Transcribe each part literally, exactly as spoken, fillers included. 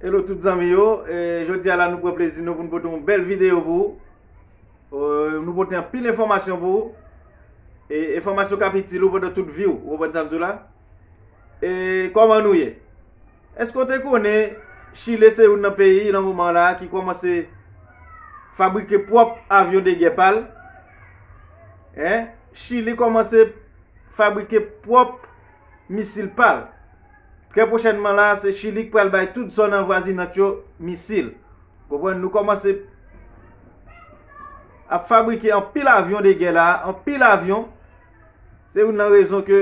Hello tout zanmi yo, e, jodi a la nou pran plezi nou pou nou pote yon bèl videyo pou ou. E, nou pote anpil enfòmasyon pou ou. E, enfòmasyon k ap itil ou pandan tout vi w. Ou konprann sa m di w la? E, kòman nou ye? Èske w te konnen Chile se youn nan peyi nan moman la ki kòmanse fabrike pwòp avyon de gè pa l? Hein? Chili kòmanse fabrike pwòp misil pa l. Trè pwochènman la, se Chili k pral bay tout zòn anvwazinant yo misil. Konprann? Nou kòmanse ap fabrike anpil avyon de gè la, anpil avyon. Se youn nan rezon ke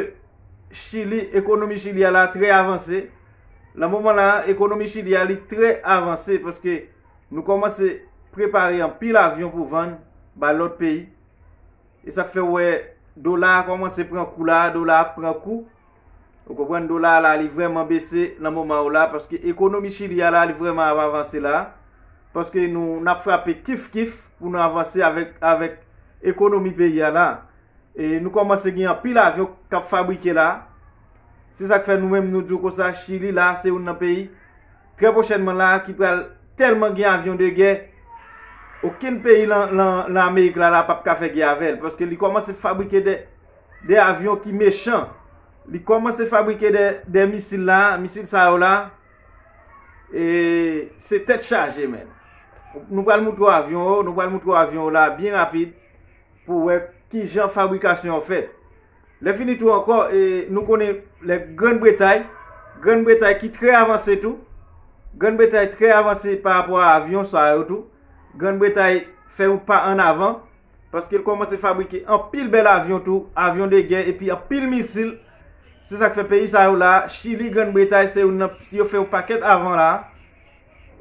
Chili, ekonomi Chili a la trè avanse. Nan moman la, ekonomi Chili a li trè avanse paske nou kòmanse prepare anpil avyon pou vann ba lòt peyi. E sa k fè w wè dola a kòmanse pran kou la, dola a pran kou. Ou konprann, dola a la li vrèman bese nan moman yo la paske ekonomi Chili a la li vrèman ap avanse la. Paske nou n ap frape kif kif pou nou avanse avèk, avèk ekonomi peyi a la. E nou kòmanse gen anpil avyon k ap fabrike la. Se sa k fè nou menm nou di w konsa, Chili la se youn nan peyi trè pwochènman la ki pral tèlman gen avyon de gè. Okenn peyi lan, lan, lan Amerik la, la p ap ka fè gè avè l paske li kòmanse fabrike de, de avyon ki mechan. Li kòmanse fabrike de, de misil la, misil sa yo la. E se tèt chaje, men. Nou pral moutre w avyon yo, nou pral moutre w avyon yo la byen rapid pou w wè kijan fabrikasyon an fèt. Lè fini tou ankò, e, nou konnen lè Grann Bretay, Grann Bretay ki trè avanse tou, Grann Bretay trè avanse pa rapò a avyon sa yo tou. Grann Bretay fè yon pa ann avan, paske l kòmanse fabrike anpil bèl avyon tou, avyon de gè epi anpil misil. Se sa k fè peyi sa yo la, Chili, Grann Bretay, se youn nan, si yo fè yon pakèt avan la,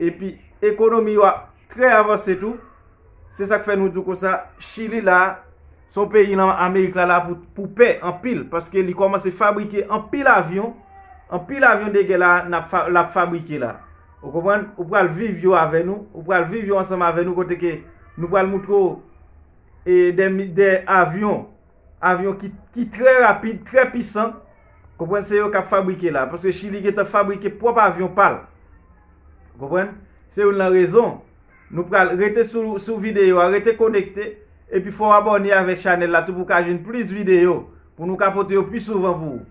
epi ekonomi yo ap trè avanse tou. Se sa k fè nou di w konsa, Chili la, se yon peyi nan Amerik la, la pou, pou pè anpil, paske li kòmanse fabrike anpil avyon, anpil avyon de gè la, n ap fa-, l ap fabrike la. Ou konprann? Ou pral viv yo avè nou, ou pral viv yo ansanm avè nou, kote ke nou pral moutre w, e, de, de avyon, avyon ki, ki trè rapid, trè pisan. Konprann, se yo k ap fabrike la, paske Chili gentan fabrike pwòp avyon pa l. Konprann? Se youn nan rezon. Nou pral rete sou, sou videyo a, rete konekte, epi fò w abòne avèk chanèl la tou pou w ka jwenn plis videyo, pou nou ka pote yo pi souvan pou ou.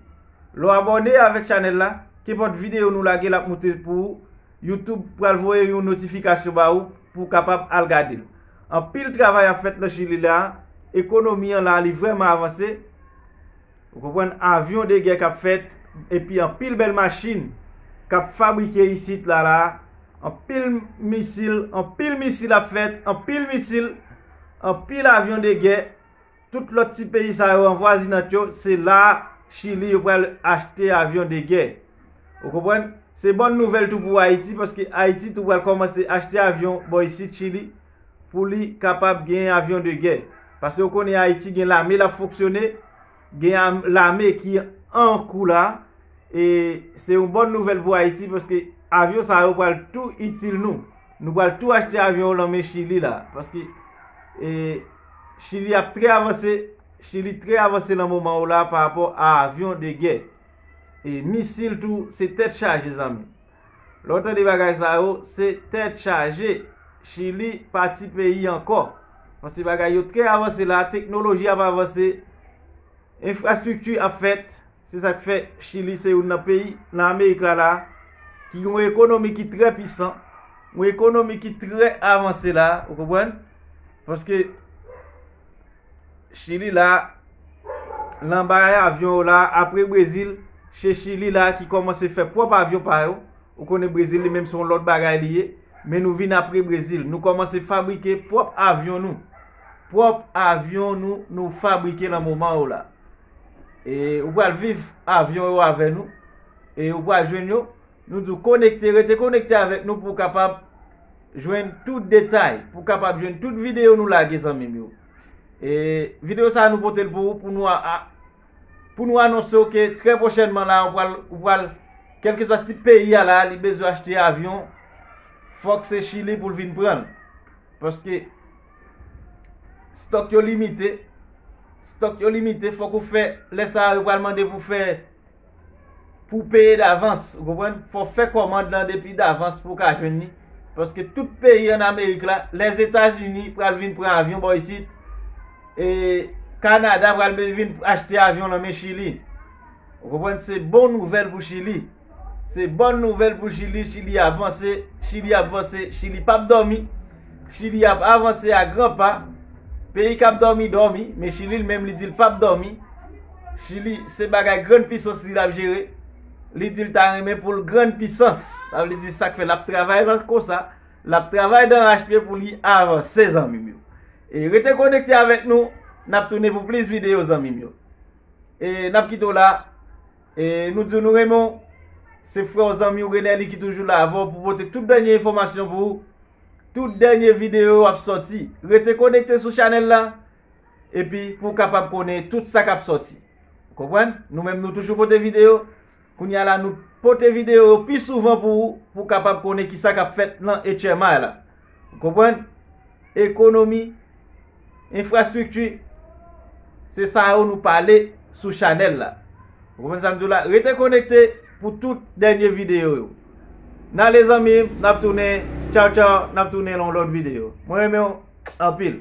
Lè w abòne avèk chanèl la, kenpòt videyo nou lage l ap moute pou ou, YouTube pral voye yon notifikasyon ba ou pou w kapab al gade l. Anpil travay ap fèt nan Chili la, ekonomi an la li vrèman avanse. Ou konprann, avyon de gè k ap fèt, epi anpil bèl machin k ap fabrike isit la la, anpil misil, anpil misil ap fèt, anpil misil, anpil avyon de gè, tout lòt ti peyi sa yo an vwazinant yo, se la Chili yo pral achte avyon de gè. Ou konprann? Se bòn nouvèl tou pou Ayiti, paske Ayiti tou pral kòmanse achte avyon bò isit Chili pou li kapab gen avyon de gè. Paske ou konnen Ayiti gen lame l ap fonksyone, gen am-, lame ki an kou la, e se yon bòn nouvèl pou Ayiti paske avyon sa yo pral tou itil nou. Nou pral tou achte avyon yo nan men Chili la, paske, e, Chili ap trè avanse, Chili trè avanse nan moman yo la pa rapò a avyon de gè. E misil tou, se tèt chaje, zanmi. Lè w tande bagay sa yo, se tèt chaje. Chili pa ti peyi ankò. Paske bagay yo trè avanse la, teknoloji ap avanse, enfrastrikti ap fèt. Se sa k fè Chili se youn nan peyi nan Amerik la la ki gen yon ekonomi ki trè pisan, yon ekonomi ki trè avanse la, ou konprann? Paske Chili la, nan bagay avyon yo la, apre Brezil, se Chili la ki kòmanse fè pwòp avyon pa yo. Ou konnen Brezil li menm se yon lòt bagay li ye. Men nou vin apre Brezil. Nou kòmanse fabrike pwòp avyon nou. Pwòp avyon nou, nou fabrike nan moman yo la. E ou pral viv avyon yo avè nou. E ou pral jwenn yo. Nou di w konekte, rete konekte avèk nou pou w kapab jwenn tout detay, pou w kapab jwenn tout videyo nou lage, zanmi m yo. E videyo sa a nou pote l pou ou, pou nou a, a, pou nou anonse w ke trè pwochènman la, ou pral, ou pral, kèlkeswa ti peyi a la, li bezwen achte avyon, fòk se Chili pou l vin pran l. Paske stòk yo limite, stòk yo limite, fòk ou fè, lè sa a, yo pral mande pou fè pou peye davans, ou konprann? Fò w fè kòmand lan depi davans pou w ka jwenn li. Paske tout peyi ann Amerik la, Lèzetazini pral vin pran avyon bò isit, e Kanada pral vin achte avyon nan men Chili. Ou konprann? Se bon nouvèl pou Chili. Se bòn nouvèl pou Chili. Chili avanse, Chili ap vanse, Chili p ap dòmi. Chili ap avanse a gran pa. Peyi k ap dòmi, dòmi, men Chili li menm li di l p ap dòmi. Chili se bagay grann pisans li l ap jere. Li di l ta renmen pou l grann pisans. Sa vle di sa k fè l ap travay lan konsa. L ap travay dan rachpye pou li avanse, zanmi m yo. E rete konekte avèk nou, n ap tounen pou plis videyo, zanmi m yo. E n ap kite w la. E nou di w nou renmen w. Se frè w, zanmi w Renelly ki toujou la avè w pou pote tout dènye enfòmasyon pou ou. Tout dènye videyo ap sòti. Rete konekte sou chanèl la. Epi pou w kapab konnen tout sa k ap sòti. Ou konprann? Nou menm nou toujou pote videyo. Kounye a la nou pote videyo yo pi souvan pou ou, pou w kapab konnen ki sa k ap fèt nan H M I la. Ou konprann? Ekonomi, enfrastrikti, se sa yo nou pale sou chanèl la. Ou konprann sa m di w la? Rete konekte pou tout dènye videyo yo. N ale zanmi m, n ap tounen. Tchaw tchaw, n ap tounen nan yon lòt videyo. Mwen renmen w anpil.